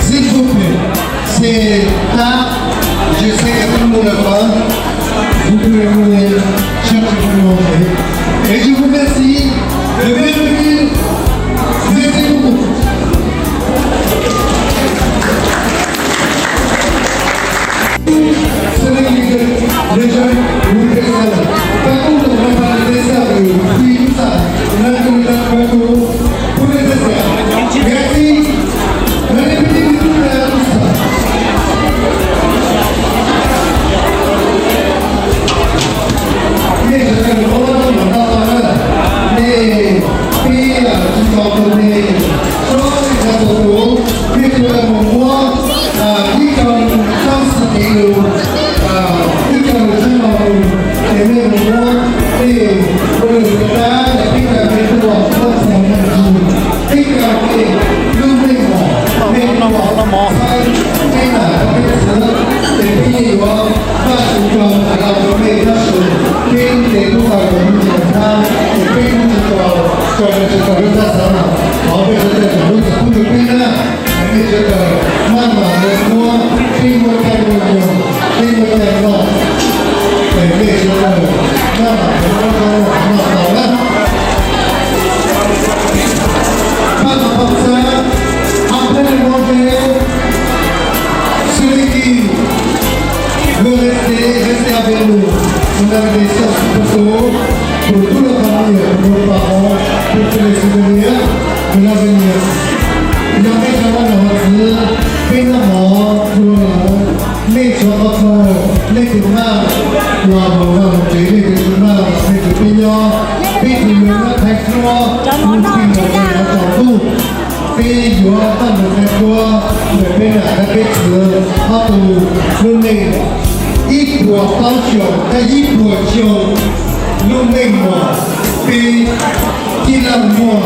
S'il vous plaît, c'est tard, je sais que tout le monde a faim. Vous pouvez venir chercher à manger. Et je vous remercie de venir. Merci beaucoup. Selected region Rupesar. Par contre, on va parler des Serbes, puis tout ça. On a donné la photo pour les Serbes. Merci. Allez, petit bisou à tous. Mej sawv daws ua lub noj mov noj tau na, mej pib tsis tau tus mej txhob ua txhaum tus, mej tsuas mus muab ib co txhob xis kev lus, ib co lus txhob lo lus, ces mej mus muab mej ua lus rau dab, peb ca mej tuaj muab txog mej tus, peb ca mej lub meej mom, mej tuaj txhawb peb nam peb txwv, ces peb yeej yuav Vajtswv tso hais los rau mej tab sis peb lub cev tub tau rau lub cev thab, ces peb lub tsis tau, tso rau tsis tau lub thab xav no, thov mej sawv daws tsom lub txim pub rau peb na. Mej sawv daws maj mam mus muab peb muab caij noj, peb muab caij noj, es mej sawv daws maj mam mus muab noj tau na. Pas dans pas ça, après le manger, ceux qui veulent rester, restez avec nous. On a des séances photo pour toute la famille, pour nos parents, pour tous les souvenirs de l'avenir. Yog peb cov vaj los hauv txwv, peb noj mov dua lawm, mej tshuav qhov txog nej tus maj los mus vaj mus tsev, nej tus maj los nej tus peb nyob, peb tus yuav nyob Thaib Suab, mus txij los txog yav tsaus ntuj. Peb yuav maj mus Thaib Suab ntawm peb nam thiab peb txwv ob tug lub neej ib puas plaub xyoos thiab ib puas xyoo lub neej uas peb tij laj muaj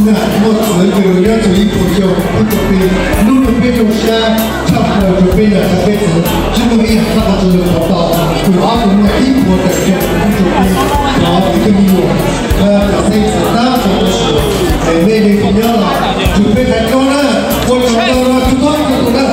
nam muaj txwv, ces nyob tsum ib puas xyoo ib puas peb, hnub no peb zoo sab tshaj plaws rau peb nam thiab peb txwv, tsis muaj ib yam dab qhov twg yuav thov tau, tus ob tug muaj ib puas tawm xyoo ib puas peb, thov tus twg me nyuam, cov xeeb txwv tab txog rau sus, es nej li tus nyob los tsum peb Thaib Suab na, ua tsaug ntau rau txhua tus na.